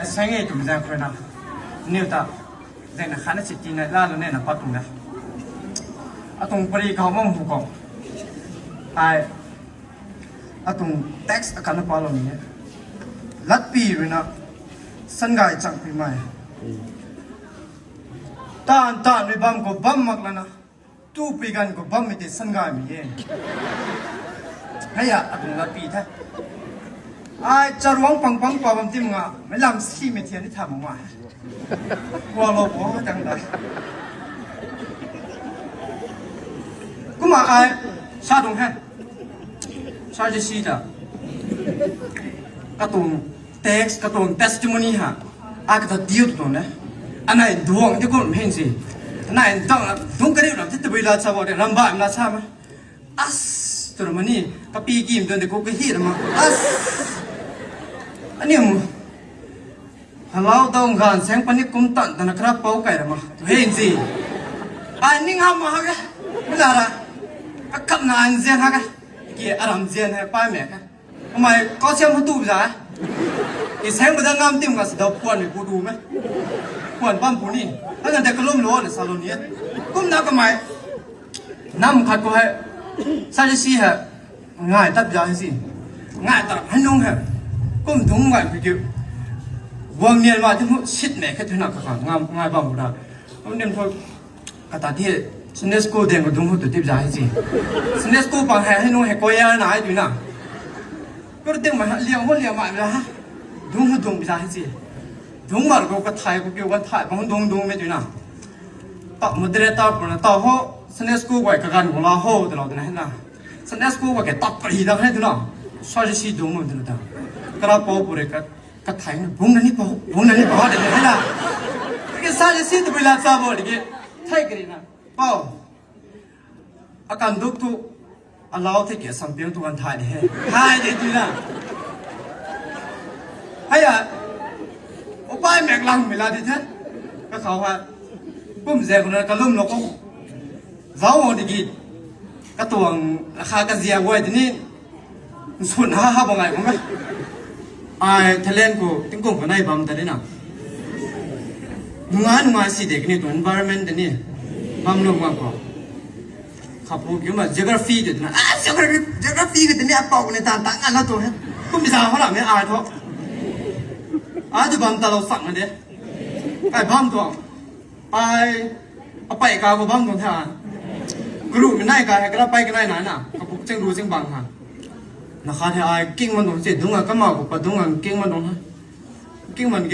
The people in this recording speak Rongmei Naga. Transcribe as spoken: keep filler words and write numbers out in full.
Sangei twmei zaeng khou rui na, niw ta, zaeng na khatna si tina lalo ne na pat tuang de. Atuang pari khou bam hu khou, ai, atuang text akhatna palou ni e. Latpy rui na, sangay changpui mei, taanv taanv rui bam khou bam mak lana, tupui ganv khou bammei tei sangaymei e. Hei a, atuang latpy the. Ai charuangc pang pang pa bam tim nga, meic lam simei thian ni tha mak ma. Kualou bo tang da. Kumna ai sa tuang he. Sa je si ta, katuang text, katuang testimony ha, ai kata diu tu tuang e. Anei duang ti kum hen si. Anei dang dungc kariu ram ti tabui la cha bo de, rambai la cha ma. As, tu ram ni, kapi kim tuang de, khou kahi ram ma. As, aniu, halau dau ganv saeng puni kum tan tana kara pou kai ram ma tu hen si. Ai ning ham ma ha ge. Mi la ra, kakapna anzian ha ge. Ki aram zian hei paimei khe. Kamei kau siam hu tu za. I saeng bada ngam tim ka si dau puanmei pu du me. Puan bam pu ni, hana de kalum lou na salou ni e. Kumna kamei, nam khat khou hei, sa je si hei, ngai tat za hei si. Ngai tat hei nung hei, kum dungc ngai pu kiu, guang nian ma ti hu sitmei khe twna kaka ngai bam pu da. Kum nim thu, kata ti, Sunday school deng khou dungc hu tu tip za hei si. Sunday school pang hei hei nung hei choir na ai twna, kar dingmei liang hu liangmei la ha, dungc hu dungc za hei si. Dungc mak khou kathai khou kiu kan thay bang dungc dungcmei twna, ta moderator puna ta ho, Sunday school guay kaganv khou la ho twlou twna hei na, Sunday school guay ke tap pari da hei twna, sa je si dungc mak twna ta, kara pou pu rui ka, kathai na bungc na ni pou, bungc na ni pou de hei na. Ki sa je si tabui la cha bo de ki, thei kari na, pou, akan duk thu, alau thei ke sampiang tu kan thay de he, thay de twna. Hei a, upai mek langmei la di the. Kakhou hei, kum zaeng khou na kalum lou khou, zauc o de ki, katuang kha kazia guay tini, nsun ha ha bam ngai bam e. Ai Thailand khou tingkum khou nai bam ta ni na, nungai nungai si de kani tuang environment tini, bam lou bam khou, khapu kiu ma geography de twna, ah, geography, geography ka tini apou ni tan tan ngan la tu he. Kum za ho lam e ai thu, ai tu bam talou sak na de. Kai bam tuang, ai, apei ka khou bam tuang the a. Karuhmei nai ka hei kara pei kanai na na, kapuk cheng ru cheng bang ha. Na khat hei ai king man tuang si, dungc a kamau khou pat dungc a king man tuang ha. King man